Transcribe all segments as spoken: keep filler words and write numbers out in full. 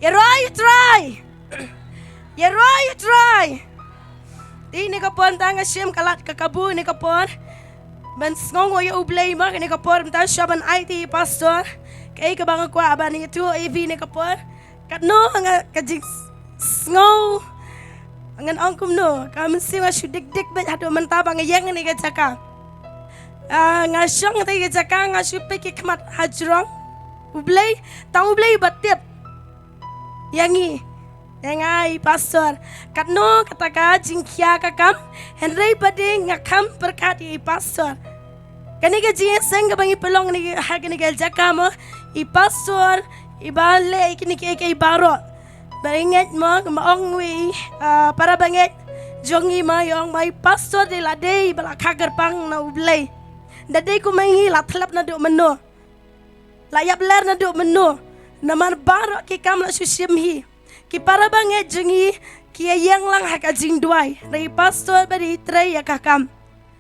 Ïaroh ïa U Trai. Ïaroh ïa U Trai. Te kane ka por mynta nga shim ka lad ka kabu kane ka por ban sngewnguh ïa U Blei mo, kane ka por mynta shuwa ban aiti ïa i pastor. Kaei kaba nga kwah ban ïathuh ïa phi kane ka por. Katno nga ka jingsngew, ngan ong kumno, ka mynsiem nga shu dik dik beit haduh mynta ba nga ïeng ha kane ka jaka. Ah, nga shong ha kane ka jaka, nga shu peit ki khmat hajrong. U Blei, tang U Blei uba tip ïa ngi, ïa nga i pastor. Katno kata ka jingkhia ka kam, hynrei pat nga kham pyrkhat ïa i pastor. Kane ka jingïaseng kaba ngi pynlong ha kane ka jaka mo, i pastor iba leh ïa kine kiei kiei baroh. Ba ngeit mo, ba ong ïa i, ah, para bangeit jong ngi mo, i ong ba i pastor dei la dei ba la kha kyrpang na U Blei. Da dei kum ma ngi la thlep naduh mynno, la ïap ler naduh mynno. Namar baroh ki kam la shu shim hi. Ki para bangeit jong ngi ki ïeng lang ha ka jingduwai. Hynrei i pastor ba dei i trei ïa ka kam.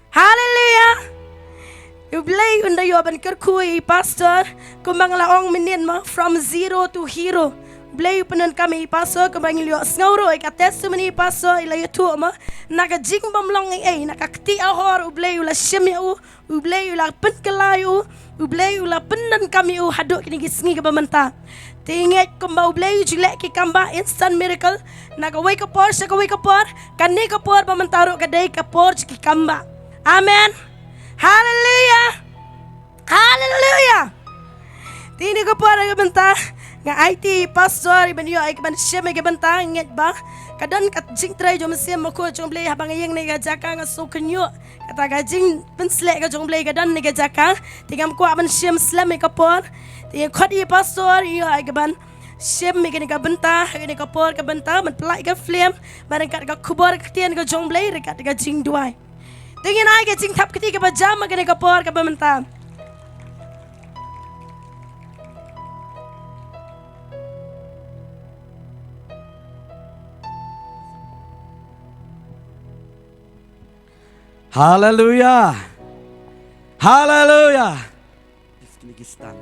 Haleluya. U Blei un da ïoh ban kyrkhu ïa i pastor, kumba nga la ong mynnin mo, from zero to hero. U Blei u pyndonkam ïa i pastor, kumba ngi la ïohsngew ruh ïa ka testimony i pastor i la ïathuh mo, na ka jingbymlong ei ei, na ka kti ahor U Blei u la shim ïa u, U Blei u la pynkylla ïa u, U Blei u la pyndonkam ïa u haduh kine ki sngi kiba mynta. Te ngeit kumba U Blei u ju leh ki kam ba instant miracle, na kawei ka por sha kawei ka por, kane ka por ba mynta ruh ka dei ka por jong ki kam ba. Amen. Haleluya. Haleluya. Te kane ka por kaba mynta nga aiti ïa i pastor ban ïoh ïa ka ban shim ïa ka bynta, ngeit ba ka don ka jingtrei jong u Mynsiem Bakhuid jong U Blei haba nga ïeng ha kane ka jaka, nga sngewkhynñiuh. Kata ka jingpynsleh ka jong U Blei ka don ha kane ka jaka. Te ngam kwah ban shim slem ïa ka por. Te nga khot ïa i pastor ïoh ïa ka ban shim ïa kane ka bynta ha kane ka por kaba mynta, ban pynlait ïa ka film, ban ryngkat ka khubor ka ktien ka jong U Blei ryngkat ka jingduwai. Te ngin ai ka jingthap kti kaba jam ha kane ka por kaba mynta. Haleluya. Haleluya. Kine ki stand.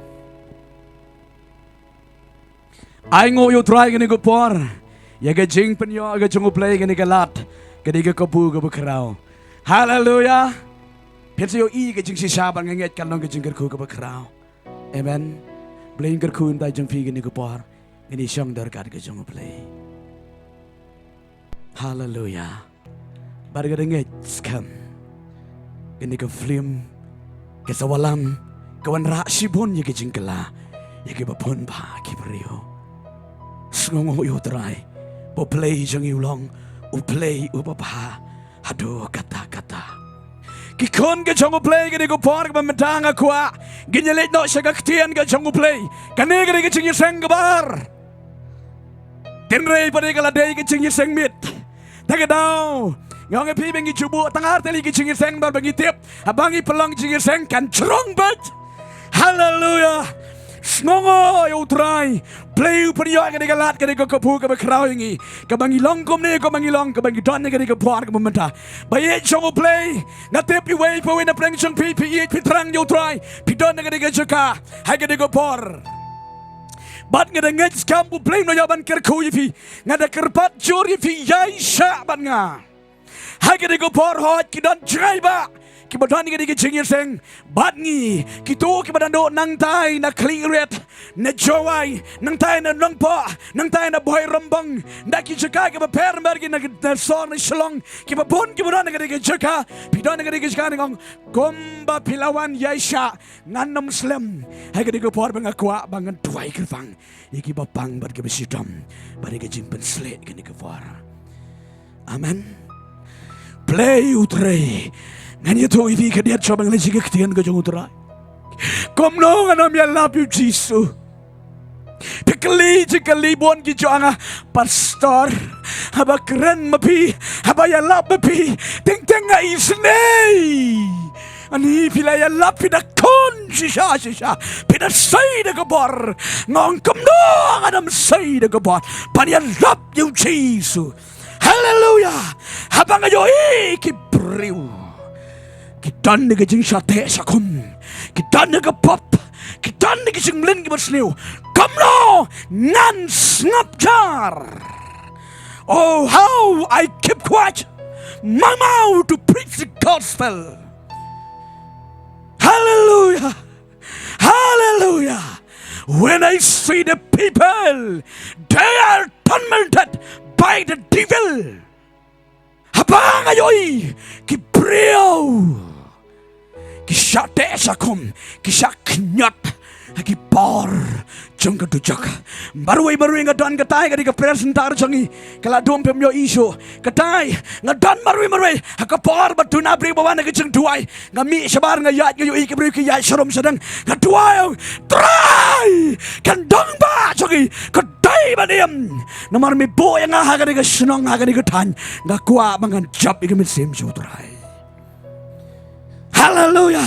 Ainguh ïa U Trai kane ka por ïa ka jingpynïoh ka jong U Blei kane ka lad, kane ka kabu kaba khraw. Haleluya. Phin sa ïohi ka jingshisha ba nga ngeit kan long ka jingkyrkhu kaba khraw. Amen. Blei un kyrkhu ïa i jong phi kane ka por. Ngin ïa shong da ka jong U Blei. Haleluya. Bad nga da ngeit skhem kane ka film ka sa wallam, ka wanrah shibun ïa ka jingkylla ïa kiba bun ba ki briew. Sngewnguh ïa U Trai ba U Blei jong ngi u long U Blei uba bha haduh katta katta. Ki khun ka jong U Blei, kane ka por kaba mynta nga kwah ngin ïa leit noh sha ka ktien ka jong U Blei. Kane ka dei ka jingïaseng kaba ar. Hynrei pat ka la dei ka jingïaseng miet. Te ka daw nga ong ïa phi ba ngi ju buh tang ar tylli ki jingïaseng, bad ba ngi tip haba ngi pynlong jingïaseng kan jrong beit. Haleluya. Sngewnguh ïa U Trai. Blei u pynïoh kane ka lad, kane ka kabu kaba khraw ïa ngi, kaba ngi long kumne, kaba ngi long, kaba ngi don ha kane ka por kaba mynta. Ba ïeit jong U Blei, nga tip iwei pa iwei na pdeng jong phi, phi ïeit, phi thrang ïa U Trai, phi don ha kane ka jaka ha kane ka por. Bad nga da ngeit skhem U Blei un ïoh ban kyrkhu ïa phi. Nga da kyrpad jur ïa phi ïaishah bad nga ha kane ka por. Hooid, ki don jngai ba kiba don ha kane ka jingïaseng bad ngi, kito kiba don nangtai na Khliehriat, na Jowai, nangtai na Nongpoh, nangtai na Bhoirymbong, na ki jaka kiba pher pher, ki na, na sor na Shillong, kiba bun kiba don ha kane ka jaka. Phi don ha kane ka jaka, nga ong kumba phi la wan ïaishah, ngan ym slem ha kane ka por ba nga kwah ba ngan duwai kyrpang ïa kiba pang bad kiba shitom bad ïa ka jingpynshlur kane ka por. Amen. Blei U Trai, ngan ïathuh ïa phi khyndiat shuwa ba ngan leit sha ka ktien ka jong U Trai. Kumno ngan ym ïalap ïa U Jisu? Phi kylli jingkylli bun ki jong nga, Pastor, haba kren ma phi, haba ïalap ma phi, teng teng nga isynei. Ani phi la ïalap, phi da khun shisha shisha, phi da sei da ka bor. Nga ong kumno ngan ym sei da ka bor ban ïalap ïa U Jisu? Haleluya. Haba nga ïohi ki briew ki don ha ka jingshah teh shah khum, Ki don ha ka pop, ki don ha ki jingmlien kiba sniew. Kumno ngan sngap jar? Oh, how I keep quiet my mouth to preach the gospel. Hallelujah. Hallelujah. When I see the people, they are tormented by the devil. Haba nga ïohi ki briew ki shah teh shah khum, ki shah khñiot ha ki por jong ka dujok. Marwei marwei nga don katai, ka dei ka prayer center jong ngi. Ka la dum pem ïohi shuh. Katai nga don marwei marwei ha ka por ba duna briew ba wan ha ka jingduwai. Nga mih shabar nga ïaid, nga ïohi ki briew ki ïaid sharum shadang. Nga duwai, ong Trai, kan dang ba jong ngi, ka dei ban im. Namar me buh ïa nga ha kane ka shnong, ha kane ka thaiñ. Nga kwah ba ngan jop ïa ka mynsiem jong U Trai. Haleluya.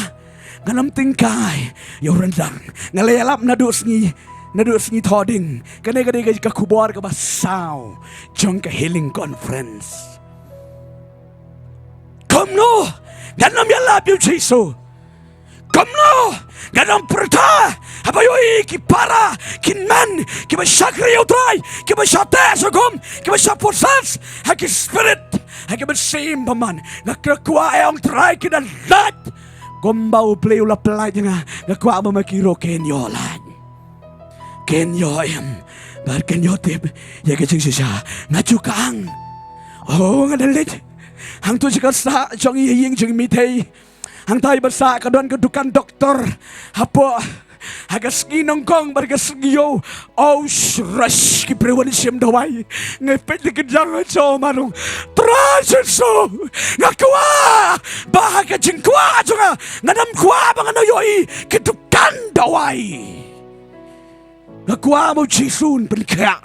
Ngan ym tyngkai ïa u ryndang. Nga la ïalap naduh sngi, naduh sngi Thohdieng. Kane ka dei ka khubor kaba saw jong ka healing conference. Kumno ngan ym ïalap ïa U Jisu? Kumno ngan ym pyrta haba ïohi ki para, ki hynmen kiba shakri ïa U Trai, kiba shah teh shah khum, kiba shah possess ha ki spirit, ha ki mynsiem bymman? Nga kwah, ong Trai, ki da lait kumba U Blei u la pyllait ïa nga. Nga kwah ba ma ki ruh kin ïoh lait, kin ïoh im, bad kin ïoh tip ïa ka jingshisha. Nga ju kang, oh, nga da leit hangto sha ka sah jong i, ha ïing jong i Meitei. Hangtai ba sah ka don ka dukan doktor hapoh, ha ka sngi Nyngkong bad ka sngi Ïew. Oh, rush ki briew wan shim dawai. Nga peit da ka jong nga, jong ma nong, Trai Jisu, nga kwah ba ha ka jingkwah jong nga, ngan ym kwah ba ngan ïohi ki dukan dawai. Nga kwah ba U Jisu un pynkhiah.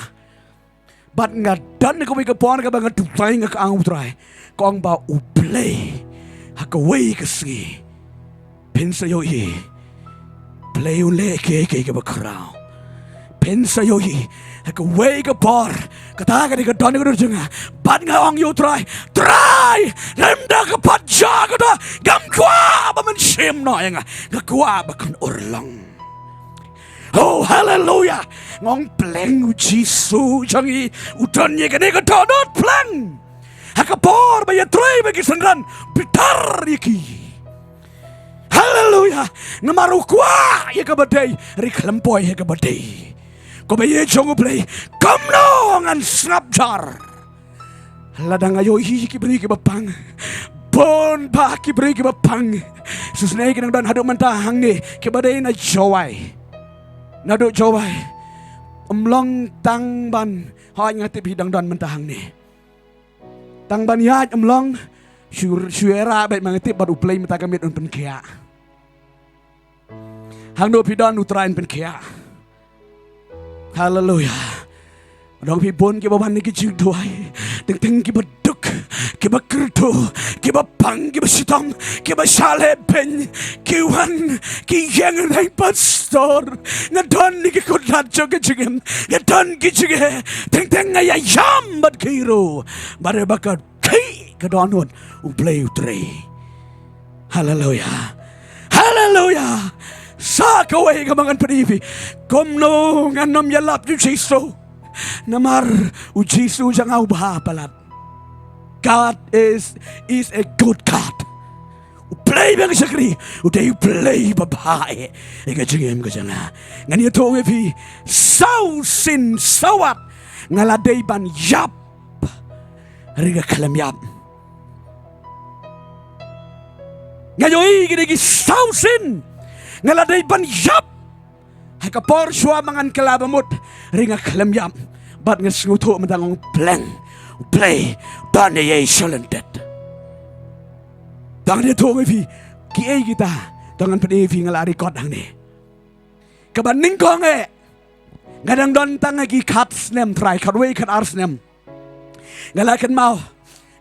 Bad nga don kawei ka por kaba nga duwai, nga kang U Trai, kong ba U Blei, ha kawei ka sngi phin sa ïohi Blei un leh kiei kiei kiba khraw. Phin sa ïohi ha kawei ka por. Kata ka dei ka don ka dur jong nga. Bad nga ong ïa U Trai, Trai, lymda ka pat jia kata, ngam kwah ba men shim noh ïa nga. Nga kwah ba kan urlong. Oh, haleluya. Nga ong, pleng U Jisu jong ngi, u don ïa kane ka dohnud, pleng. Ha ka por ba ïatrei bad ki synran, bitar ïa ki. Haleluya. Namar u kwah ïa kaba dei, hynrei khlem poi ha kaba dei. Ko baïeit jong U Blei, kumno ngan sngap jar? Lada nga ïohi ki briew kiba pang, bun bah ki briew kiba pang. Shisnei ki nang don haduh mynta hangne, kiba dei na Jowai. Naduh Jowai. Ym long tang ban, hooid nga tip phi dang don mynta hangne. Tang ban ïaid ym long, shu, shu ïarap beit, ma nga tip bad U Blei mynta ka miet un pynkhiah. Hangno phi don, U Trai un pynkhiah. Haleluya. Don phi bun kiba wan ha ki jingduwai. Teng teng kiba duk, kiba kyrduh, kiba pang, kiba shitom, kiba shah leh beiñ, ki wan, ki ïeng, ong, Pastor, nga don ki khutlai jong ka jingim, nga don ki jingeh. Teng teng nga ïaïam bad ki ruh. Bad ba ka khih ka dohnud U Blei u trei. Haleluya. Haleluya. Sa kawei kaba ngan pyni ïa phi. Kumno ngan ym ïalap ïa U Jisu? Namar U Jisu jong nga u bha palat. God is, is a good God. U Blei ba nga shakri u dei U Blei ba bha eh. Ha ka jingim ka jong nga, ngan ïathuh ïa phi, saw sien saw wat nga la dei ban ïap, hynrei nga khlem ïap. Nga ïohi kine ki saw sien nga la dei ban ïap. Ha ka por shuwa ba ngan kylla ba mut, hynrei nga khlem ïap. Bad nga sngewthuh mynta, nga ong, pleng U Blei, don ei ei sha lyndet. Tang ïathuh ïa phi kiei kita, tang ngan pyni ïa phi, nga la record hangne. Kaba nyngkong eh, nga dang don tang ha ki khat snem trai, khatwei khatar snem. Nga la kynmaw,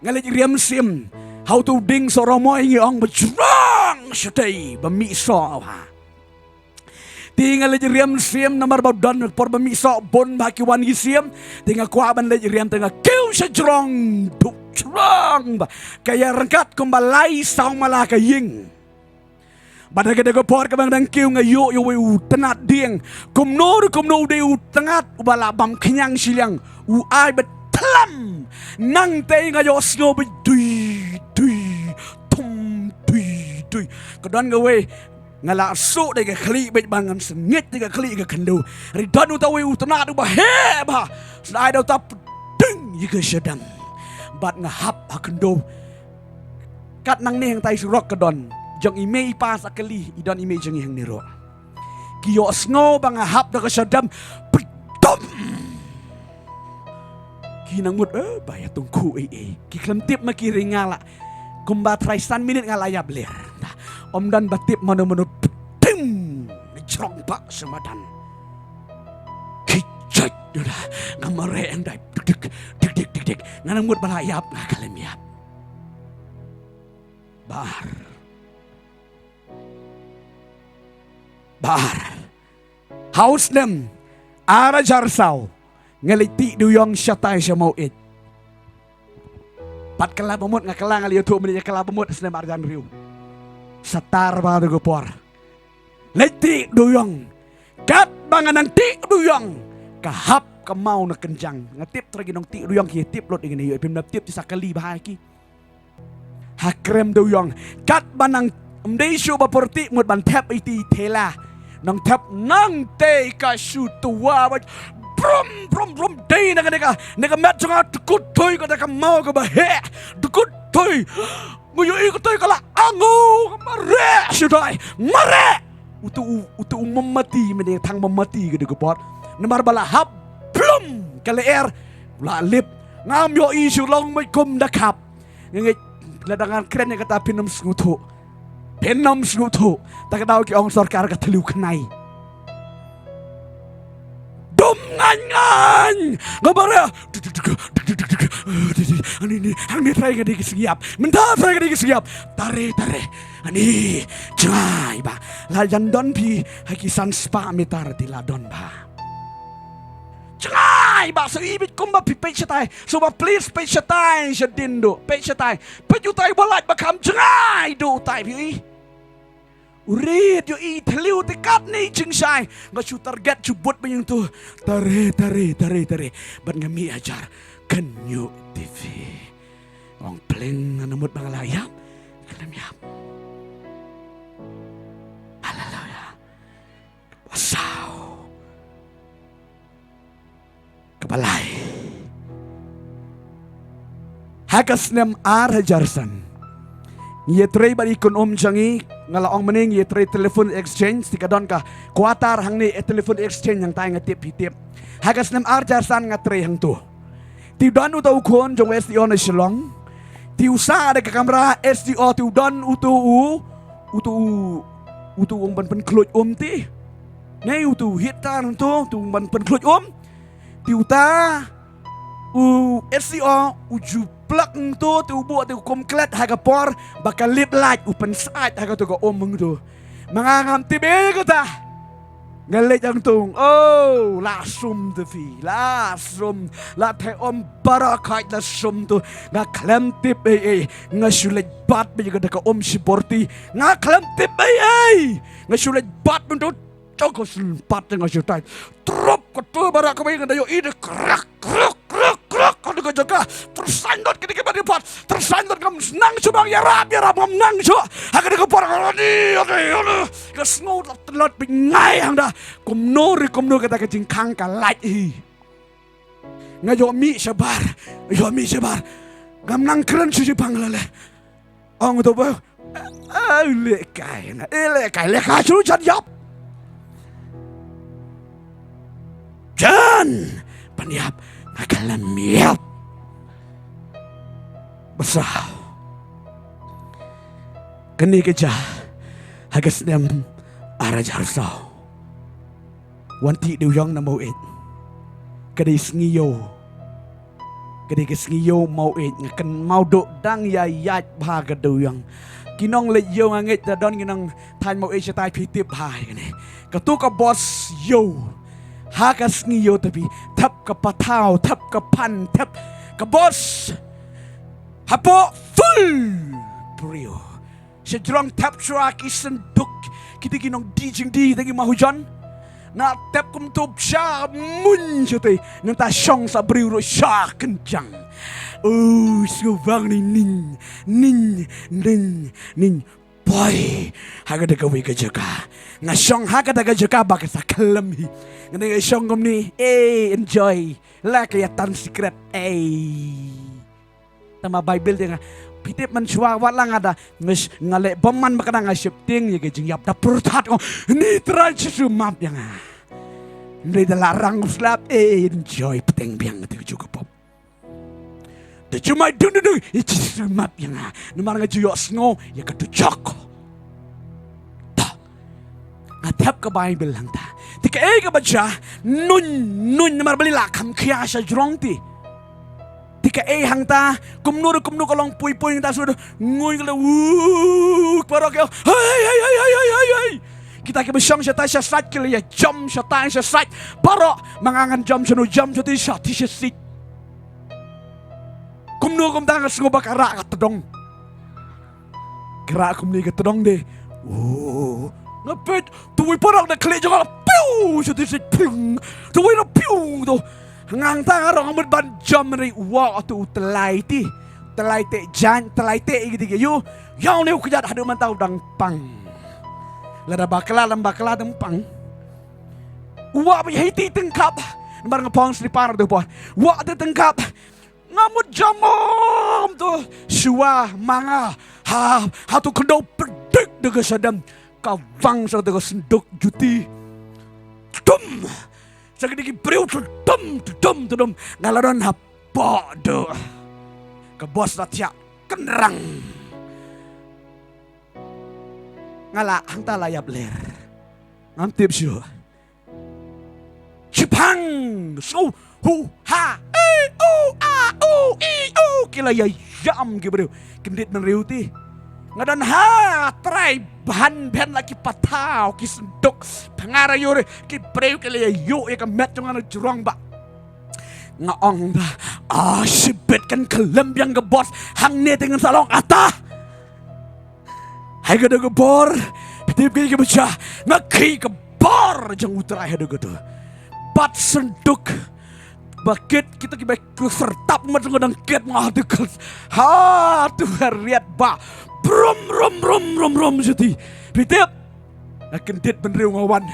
nga leit riam siem ha uto u dieng Sohra Moi, ngi ong ba jrong shatei ba mih soh ha. Te nga leit riam siem namar ba don por ba mih soh, bun ba ki wan ki siem. Te nga kwah ban leit riam, te nga kiew sha jrong, duh jrong ba ka ïaryngkat kumba lai saw mala ka ïing. Bad ha kata ka por kaba nga dang kiew nga ïoh ïa uwei u tnat dieng. Kumno ruh kumno u dei u tnat uba la bam khñiang shiliang. U ai bad thlam. Nangtei nga ïohsngew bad dui, dui, thum, dui, dui. Ka don kawei. Nga la suk da ka khlieh bad ba ngan sngewthuh da ka khlieh ka khyndew. Hynrei don uta uwei u tnat uba heh bha. Sa ai da uta pdeng ïa ka shadem. Bad nga hap ha khyndew. Kat nangne hangtai surok ka don. Jong i mei i pa sa kali, i don i mei jong i hangne ruh. Ki ïohsngew ba nga hap da ka shadem. Pdem. Ki nang mut, eh, ba ïa tong khu ei ei. Ki khlem tip ma ki ring nga la. Kumba trai san minit nga la ïap ler. Ym don ba tip mano mano pdem. Jrong ba semadan. Ki jait ïa da. Nga mareh hangtai. Dik, dik, dik, dik, dik. Nga nang mut ba la ïap, nga khlem ïap. Bar. Bar. Ha u snem ar hajar saw. Nga leit tih dewïong shatai sha Maweit. Pat kylla ba mut nga kylla nga la ïathuh mynne kylla ba mut snem ar hajar hynriew. Satar ba tu ka por. Leit tih dewïong. Katba nga nang tih dewïong. Ka hap ka maw na kynjang. Nga tip trai ki nongtih dewïong ki tip lut ïa kine ïoh. Phim da tip ti sa kali bha ïa ki. Ha krem dewïong. Katba nang ym dei shuh ba pyrtih mut ban thep ïa i thela. Nang thep nangtei ka shu twa bad brum brum brum dei na kane ka, na ka met jong nga dkut thui kata ka maw kaba heh. Dkut thui. Nga ïohi katei ka la angu ka mareh shu dei. Mareh. Utu u, utu u mombati mynne thang mombati ka dei ka por. Namar ba la hap blum ka lyer. La lip. Ngam ïohi shu long bad kum da khap. Nga ngeit lada ngan kren ïa kata phin ym sngewthuh. Phin ym sngewthuh. Ta ka daw ki ong sorkar ka thliew khnai. Dum ngan ngan. Nga mareh. Ani ni, ani trai ka dei ki sngiap. Mynta trai ka dei ki sngiap. Tare, tare. Ani, jngai ba. La jan don phi ha ki san spah meter te la don ba. Jngai ba, sa i bit kumba phi peit shatai. Sa ba please peit shatai, sha dien duh, peit shatai. Peit utai ba lait ba kham jngai duh utai phi. U rit ïohi thliew te katne jingshai. Nga shu target shu bud ba ïing tu. Tare, tare, tare, tare. Bad nga mih hajar. Kynñiuh te phi. Ong pleng nga nang mut ba nga la ïap. Khlem ïap. Haleluya. Saw. Kaba lai. Ha ka snem ar hajar san. Ngi ïatrei bad i khun um jong ngi, nga la ong mynne ngi ïatrei telephone exchange, te ka don ka quarter hangne, eh, telephone exchange hangtai nga tip phi tip. Ha ka snem ar hajar san nga trei hangto. Te u don uta u khun jong u S D O na Shillong. Te u sah da ka kamra S D O te u don uta u, uta u, uta u ong ban pynkhluit um te. Ne uta u head hangto, uta u ong ban pynkhluit um. Te uta u S D O u ju plak hangto, te u buh te u kum klet ha ka por ba ka lip light u pynsait ha kato ka um hangto. Ma nga ngam tip ei kata. Nga leit hangto. Oh, la sum te phi, la sum. La theh um baroh khoit la sum to. Nga khlem tip ei ei. Nga shu leit bat beit ïa kata ka um shi borti. Nga khlem tip ei ei. Nga shu leit bat mynta. Jong ka sympat nga shu tai. Trup kato baroh kawei nga da ïohi de krak krak krak krak. Ka dei ka jaka. Tyrsan dot kine ki bad ki pat. Tyrsan dot ngam nang shuh ban ïarap ïarap ngam nang shuh. Ha ka dei ka por ka ni, okay, okay. Ka sngew tlot tlot bad ngai hangta. Kumno ruh kumno kata ka jingkhang ka lait hi. Nga ïoh mih shabar. Ïoh mih shabar. Ngam nang kren shuh shipang lale. Ong to ba. Ah, leh kai na, eh, leh kai, leh kai shu jan ïap. Jan ban ïap, nga khlem ïap. Ba saw. Kane ka jia ha ka snem ar hajar saw. Wan tih dewïong na Maweit. Ka dei sngi ïew. Ka dei ka sngi ïew Maweit, nga kynmaw duh dang ïaid bha ka dewïong. Ki nongleit ïew nga ngeit da don ki nongthaiñ Maweit shatai phi tip bha ïa kane. Kato ka bos ïew. Ha ka sngi ïew te phi thep ka pathaw, thep ka phan, thep ka bos. Hapoh full briew. Sha jrong thep shuwa ki synduk, kita ki nongdie jingdie, kita ki mahujan. Na thep kumto sha muin shatei, nangta shong sa briew ruh sha kynjang. Oh, sngewbang ning, ning, ning, ning, ning. Poi ha kata kawei ka jaka. Nga shong ha kata ka jaka ba ka sa khlem hi. Nga dang shong kumne, eh, enjoy. La ka ïa tan sikret, eh. Tang ma Baibl te nga, phi tip mynshuwa wat la nga da, nga leh bymman ba ka dang nga sheptieng ïa ka jingïap, da pyrthat ko, ni Trai Jisu map ïa nga. Hynrei da la rang u slap, eh, enjoy, pyrteng biang kata ka jaka pop. Da jumai dung dung dung, eh, Jisu map ïa nga. Namar nga ju ïohsngew ïa ka dujok. Nga thep ka Baibl hangta. Te kaei kaba jia, nuin, nuin namar balei la kham khia sha jrong te. Te kaei hangta, kumno ruh kumno ka long pui pui hangta suda, nguin ka la, wuh, baroh ki, hai, hai, hai. Kita kiba shong shatai sha sait ki la ïa jam shatai sha sait. Baroh, ma nga ngan jam shano, jam shati, shati sha sait. Kumno kumta nga sngew ba ka rah ka tdong. Ka rah kumne ka tdong de. Oh, nga peit, tuwei parok da khlieh jong nga, piu, shati sait, piu. Tuwei na piu tu. Nga hangta nga rong mut ban jam ri, wah, tu u tlai te. Tlai te jan, tlai te igi igi yu. Ïa une u kjat haduh mynta u dang pang. Lada bakla, lada bakla dang pang. Wah, ba hiti tyngkap. Namar nga phong slipar tu por. Wah, te tyngkap. Nga mut jam tu shuwa ma nga. Ha, ha tu khyndew pyrdik da ka shadem. Ka wang sa da ka synduk juti. Tudum. Sa ka dei ki briew tudum, tudum, tudum. Nga la don hapoh da ka bos la thiah kynrang. Nga la hangta la ïap ler. Ngam tip shuh. Shipang, sngew, hu, ha, e, u, a, u, i, u, ki la ïa ïam ki briew, kyndit bynriew te. Nga don ha trai bhan bhan la ki pathaw, ki synduk, pyngar aïu re, ki briew ki la ïa ïuh ïa ka met jong nga na jrong ba. Nga ong da, ah, shibit kan khlem biang ka bos, hangne te ngan sa long ata. Hai ka da ka bor, phi tip kaei kaba jia, nga khie ka bor jong u Trai ha da ka tu. Bat synduk, ba kit kita kiba syrtap mat nga dang kit nga ha tu ka, ha tu ka riat ba. Brum, rum, rum, rum, rum, jati. Phi tip, nga kyndit bynriew nga wan.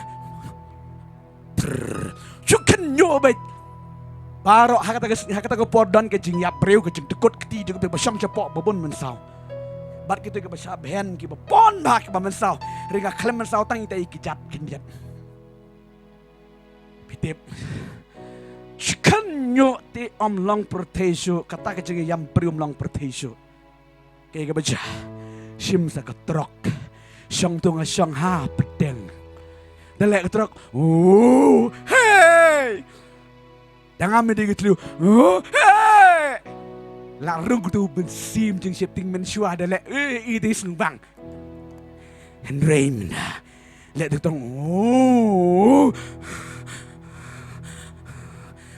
Trrr. Shu kynñiuh beit. Baroh ha kata ka, ha kata ka por don ka jingïap briew, ka jingdkut kti jong ki ba shong shapoh ba bun mynsaw. Bad kito kiba shah bhen kiba bun bha kiba mynsaw. Hynrei nga khlem mynsaw tang ita i ki jait khyndiat. Phi tip. Shu kynñiuh te ym long pyrthei shuh, kata ka jingïam briew ym long pyrthei shuh. Kaei kaba jia, shim sa ka trok. Shong tu nga shong ha pdeng. Da leh ka trok. Oh, hey! Da ngam ïadei ka thliew. Oh, hey! La rung tu ban shim jingsheptieng mynshuwa da leh. Eh, i dei sngewbang. Hynrei mynta leh tu tong. Oh.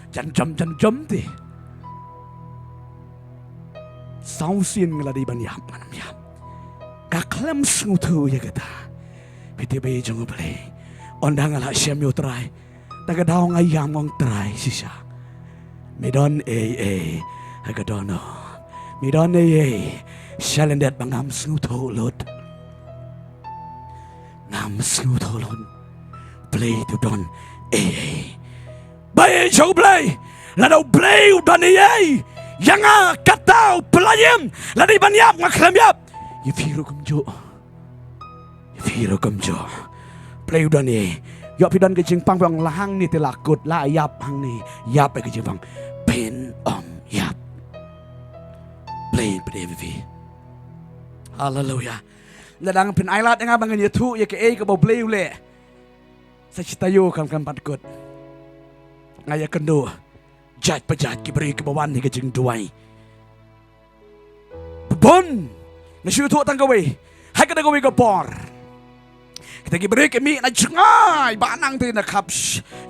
Jan jam, jan jam te. Saw sien nga la dei ban ïap, ngan ym ïap. Nga khlem sngewthuh ïa kata. Phi tip ei jong U Blei. Ynda nga la shem ïa U Trai, ta ka daw nga ïam, nga ong Trai shisha, me don ei ei ha ka dohnud? Me don ei ei sha lyndet ba ngam sngewthuh lut? Ngam sngewthuh lut. Blei, to don ei ei. Ba ei jong U Blei, lada U Blei u don ei ei ïa nga, kata u pynlait ïa nga, lada i ban ïap nga khlem ïap. Ïa phi ruh kumjuh. Ïa phi ruh kumjuh. Blei u don ei ei. Ïoh phi don ka jingpang, phi ong la hangne te la kut, la ïap hangne, ïap ïa ka jingpang. Phin ym ïap. Blei pynïap ïa phi. Haleluya. Lada phin ai lad ïa nga ba ngan ïathuh ïa kaei kaba U Blei u leh, sa shi taïew kam, kam pat kut. Nga ïakynduh jait pa jait ki briew kiba wan ha ka jingduwai. Bun. Nga shu ïathuh tang kawei. Ha kata kawei ka por, kita ki briew ki mih na jngai ba nang te na khap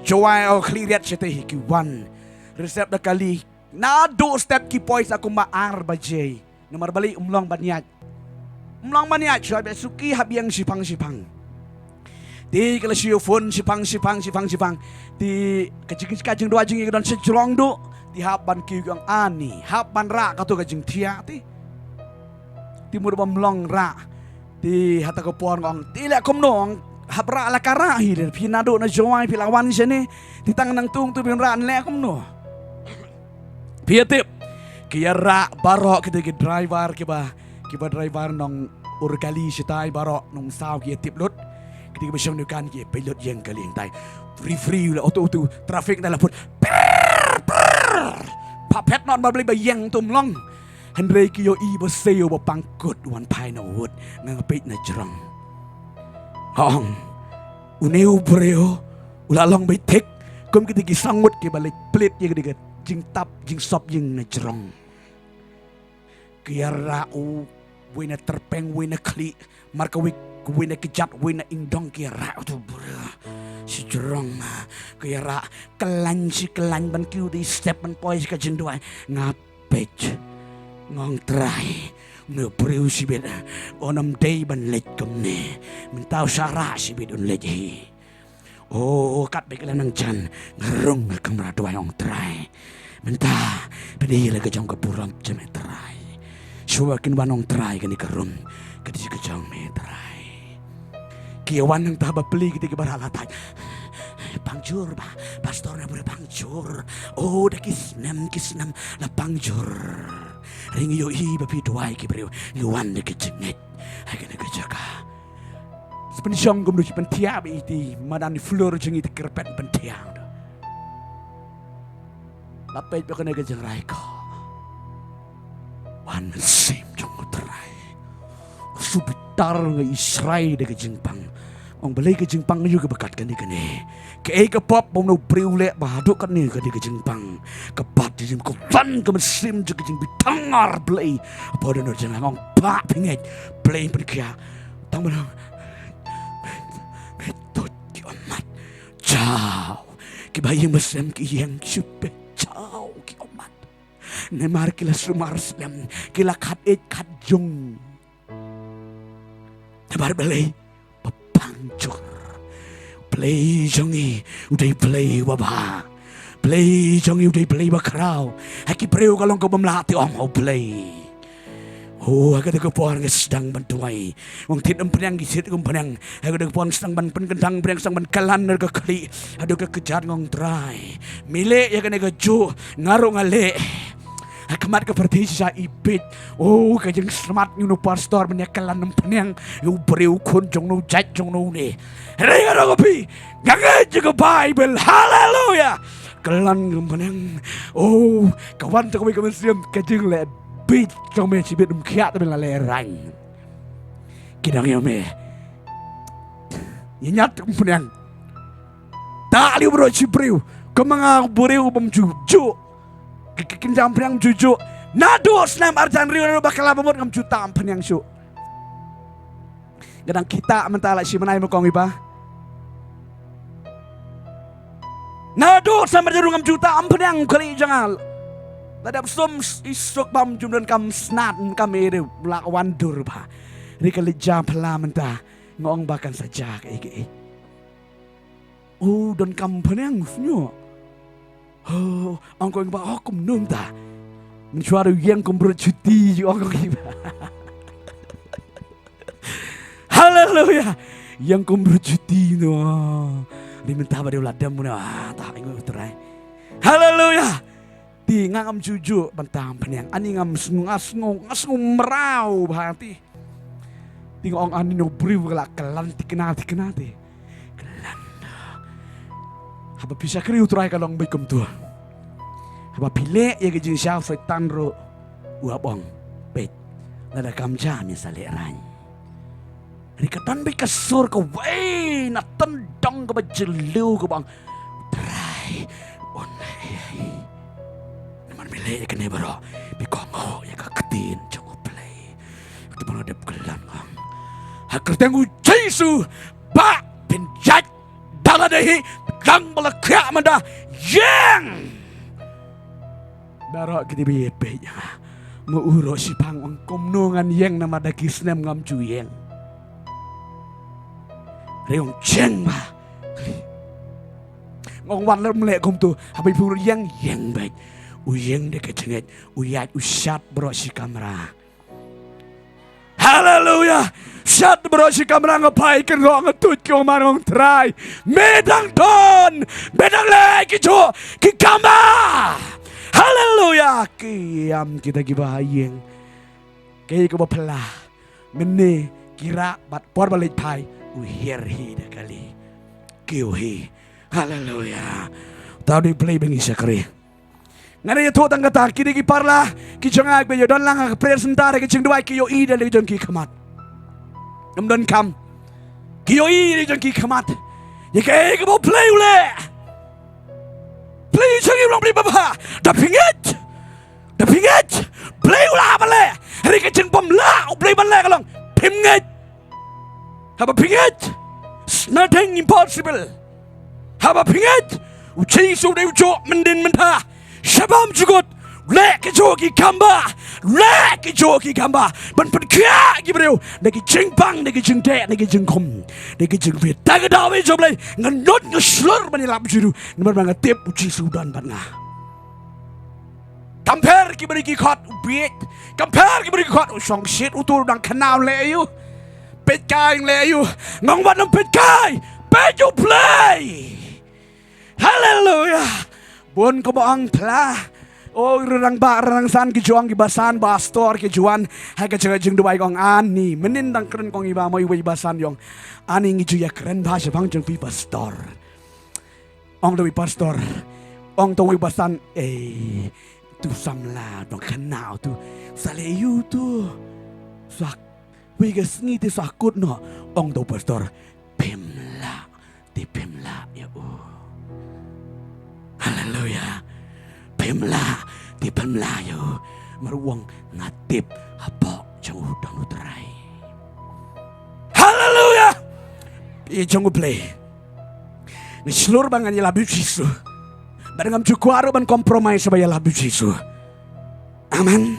Jowai, oh, Khliehriat shatei, ki wan. Receive da kali. Naduh step ki poi sa kumba ar baje. Namar balei? Ym long ban ïaid. Ym long ban ïaid shuwa, ba suki hap ïeng shiphang shiphang. Te ka la shu phone shiphang shiphang shiphang shiphang. Te ka jing, ka jingduwai jong ngi ka don shajrong duh. Te hap ban kiew ki ong ani, hap ban rah kato ka jingthiah te. Te mut ba ym long rah. Te hata ka por nga ong te leh kumno, ong hap rah la ka rah hi, phi naduh na Jowai phi la wan shane. Te tang nangta to phin rah, leh kumno. Phi ïa tip, ki ïa rah baroh kita ki driver kiba, kiba driver nong ur kali shatai baroh, nongsaw ki ïa tip lut. Kita kiba shong dukan ki ïa peit lut ïeng kali hangtai. Free free la auto auto, traffic na la put. Prrr, prrr. Pha phet not ba Blei ba ïeng, to ym long. Hynrei ki ïohi ba siew ba pang kut wan phai na wut, nga nga peit na jrong. Nga ong, une u briew u la long beit thik kum kita ki saw ngut kiba leit plie ïa ka jingtap jingsop ïing na jrong. Ki ïa rah u, wei na tyrpeng, wei na khlieh, markawei, wei na kjat, wei na ingdong, ki ïa rah u tu briew. Shi jrong ki ïa rah, khlaiñ shi khlaiñ ban kiew da i step ban poi sha ka jingduwai. Nga peit, nga ong Trai, une u briew shibit un ym dei ban leit kumne. Mynta u sa rah shibit un leit hi. O, katba ki la nang jan, nga rung ha ka kamra duwai, ong Trai, mynta pynïaid ïa la ka jong ka burom jong me Trai. Shuwa kin wan, ong Trai, kane ka rum ka dei ka jong me Trai. Ki ïa wan nangta ba plie kita kiba rah la thait. Pang jur bah, pastor, na bun pang jur. O, da ki snem ki snem la pang jur. Hynrei ngi ïohi ba phi duwai ki briew, ngi wan da ka jingngeit ha kane ka jaka. Sa pynshong kumno shi pynthiah ba iti, madan i floor jong ngi te ki rpet pynthiah. La peit ba kane ka jingrai ko. Wan mynsiem jong u Trai. U shu bitar, nga ï Israel da ka jingpang. Ong balei ka jingpang ïa u kaba kat kane kane. Kaei ka pop ba une u briew u leh ba haduh katne ka dei ka jingpang. Ka bat jingpang, ka mynsiem jong ka jingbithang ar Blei. Hapoh dohnud jong nga, nga ong, Bah, phi ngeit, Blei un pynkhiah. Tang ba nang, me tut ki ummat. Jaw. Kiba ïeng mynsiem ki ïeng shuh beit, jaw ki ummat. Namar ki la sumar slem, ki la khat ïeit khat jong. Namar balei? Ba pang jur. Blei jong ngi u dei Blei uba bha. Blei jong ngi u dei Blei ba khraw. Ha ki briew ka long kaba ym lah te ong ha u Blei. O, ha kata ka por nga sdang ban duwai. Ong thied umphniang ki thied umphniang. Ha kata ka por nga sdang ban pynkyndang umphniang, sdang ban kyllan na ka khlieh. Haduh ka kjat, nga ong Trai, me leh ïa kane kajuh, nga ruh nga leh. Ha khmat ka pyrthei shisha i bieit. O, ka jingsmat ïa une u pastor ban ïa kyllan umphniang ïa u briew, khun jong une u jait jong une. Hynrei nga ong ïa phi, nga ngeit ïa ka Baibl. Haleluya. Kyllan umphniang. O, ka wan tang kawei ka mynsiem, ka jingleh bieit jong me shibit ym khiah te me la lehraiñ. Ki dang ïa me. Ïa ñiat umphniang. Ta liu bro shi briew. Kumba nga briew bym ju ju. Ki, ki, kin jam phniang ju ju. Naduh snem arjan riu naduh bakla ba mut ngam ju ta phniang shuh. Nga dang kita mynta la shi bnai ma kong i ba. Naduh snem arjan riu ngam ju ta phniang kali jong nga. La dep sum i suk bam jum don kam snat kam ere la wan dur ba. Ri ka leit ja phla mynta. Nga ong ba kan sa ja kaei kaei. O, don kam phniang sñiuh. Ho, ong ko ïa ba, o, kumno mynta. Mynshuwa ruh ïeng kum brut shuti, ong ko ïa ba. Haleluya. Ïeng kum brut shuti no. Ri mynta ba dei u la dem no, ah, ta ïeng u Trai. Haleluya. Te nga ngam ju ju ban tam phniang. Ani ngam sngew, nga sngew, nga sngew mraw bha te. Te nga ong ani une u briew ka la kyllan thikna thikna te. Kyllan. Haba phi shakri u Trai ka long beit kumta. Haba phi leh ïa ka jingshaw Soitan ruh u hap ong, peit, lada kam jam ïa sa lehraiñ. Ri ka don beit ka sur kawei na tyndong kaba jylliew kaba ong, Trai, un leh ei ei. Namar me leh ïa kane baroh, phi kohnguh ïa ka ktien jong U Blei. Kata ba nga dep kyllan ong, ha ka kyrteng U Jisu, Bah, phin jait da lade hi, tang ba la khiah mynta, ïeng. Baroh kiti ba ïa peit ïa nga. Ma u ruh shipang ong kumno ngan ïeng namar da ki snem ngam ju ïeng. Re ong jeng ba. Ngong wan lem leh kumtu. Haba i pung ruh ïeng ïeng beit. U ïeng da ka jingngeit. U ïaid u shat baroh shi kamra. Haleluya. Shat baroh shi kamra nga phai kynroh nga tuid ki ong man ong Trai. Me dang don. Me dang leh ki juh. Ki kamba. Haleluya. Ki ïam kita kiba ha ïing. Ki kaba phylla. Mynne ki rah bad por ba leit phai. U hiar hi da kali. Kiew hi. Haleluya. Tau dei Blei ba ngi shakri. Nga dei ïathuh tang kata ki dei ki parla ki jong nga ba ïa don lang ha ka prayer center ha ka jingduwai ki ïohi da la ki jong ki khmat. Ngam don kam. Ki ïohi da la ki jong ki khmat. Ïa kaei kaba U Blei u leh. Blei u jong ngi u long Blei babha. Da phi ngeit. Da phi ngeit. Blei u lah ban leh. Hynrei ka jingbym lah U Blei ban leh ka long. Phim ngeit. Haba phi ngeit, it's nothing impossible. Haba phi ngeit, U Jisu u dei u juh mynhynnin mynta. Sha bymjukut, leh ki juh ki kamba, leh ki juh ki kamba. Ban pynkhiah ki briew, na ki jingpang, na ki jingteh, na ki jingkhum, na ki jingpit. Ta ka daw jong U Blei, nga nud nga shlur ban ïalap jong u, namar ba nga tip U Jisu u don bad nga. Kam pher kiba dei ki khot u bieit. Kam pher kiba dei ki khot u shongshit utu u dang khynnah u leh aïu. Peit kai u leh aïu. Ngong wat nym peit kai. Peit U Blei. Haleluya. Bun kumba ong pla. O, rangbah rangsan ki ju ong kiba san pastor ki ju wan. Ha ka jingduwai ka ong ani. Mynhynnin dang kren ka ong iba mo iwei iba san ïong. Ani ngi ju ïakren bha shaphang jong phi pastor. Ong da uwei pastor. Ong da uwei ba san. Eh, tu samla dang khynnah tu. Sa leh aïu tu. Sa wei ka sngi te sa kut noh. Ong da u pastor. Phim lah. Te phim lah ïa u. Haleluya. Phim lah. Te phim lah ïa u. Namar u ong nga tip hapoh jong u don U Trai. Haleluya. Ïa jong U Blei. Nga shlur ba ngan ïalap ïa U Jisu. Bad ngam ju kwah ruh ban compromise ba ïalap ïa U Jisu. Amen.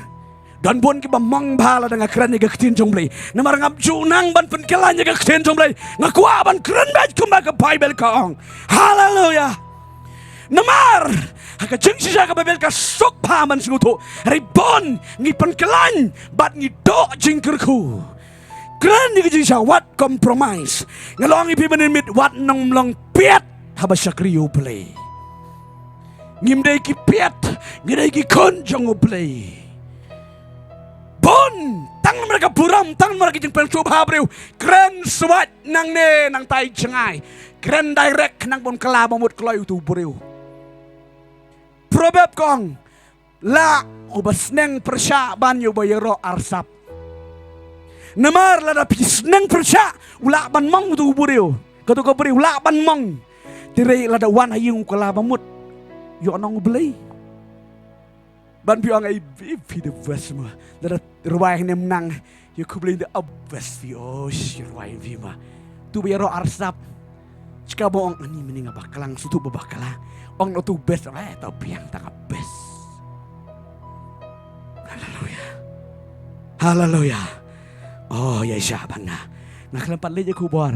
Don bun kiba mong bha lada nga kren ïa ka ktien jong U Blei. Namar ngam ju nang ban pynkylla ïa ka ktien jong U Blei. Nga kwah ban kren beit kumba ka Baibl ka ong. Haleluya. Namar ha ka jingshisha ka Baibl ka suk bha ban sngewthuh. Hynrei bun ngi pynkylla bad ngi duh jingkyrkhu. Kren ïa ka jingshisha wat compromise. Nga la ong ïa phi mynhynnin wat nym long piat haba shakri U Blei. Ngim dei ki piat, ngi dei ki khun jong U Blei. Bun, tang namar ka burom, tang namar ka jingpynsngewbha briew. Kren swat nangne nangtai jngai. Kren direct nang bun kylla ba mut kloi utu u briew. Proverb ka ong, lah uba sneng pyrshah ban ïa uba ïaroh arsap. Namar lada phi sneng pyrshah, u lah ban mong utu u briew. Katu ka briew u lah ban mong. Te hynrei lada wan ha ïing u kylla ba mut. Ïoh nong U Blei. Ban phi ong ai phi, phi the best mo. Lada rwai ne mynta. Ïa khublei da up best phi, oh, shi rwai phi ma. Tu ba ïaroh arsap. Shika ba ong ani mynne nga bakla, sngewthuh ba bakla. Ong no tu best, eh, to biang ta ka best. Haleluya. Haleluya. Oh, ïa sha ban nga. Nga khlem pat leit ïa khubor.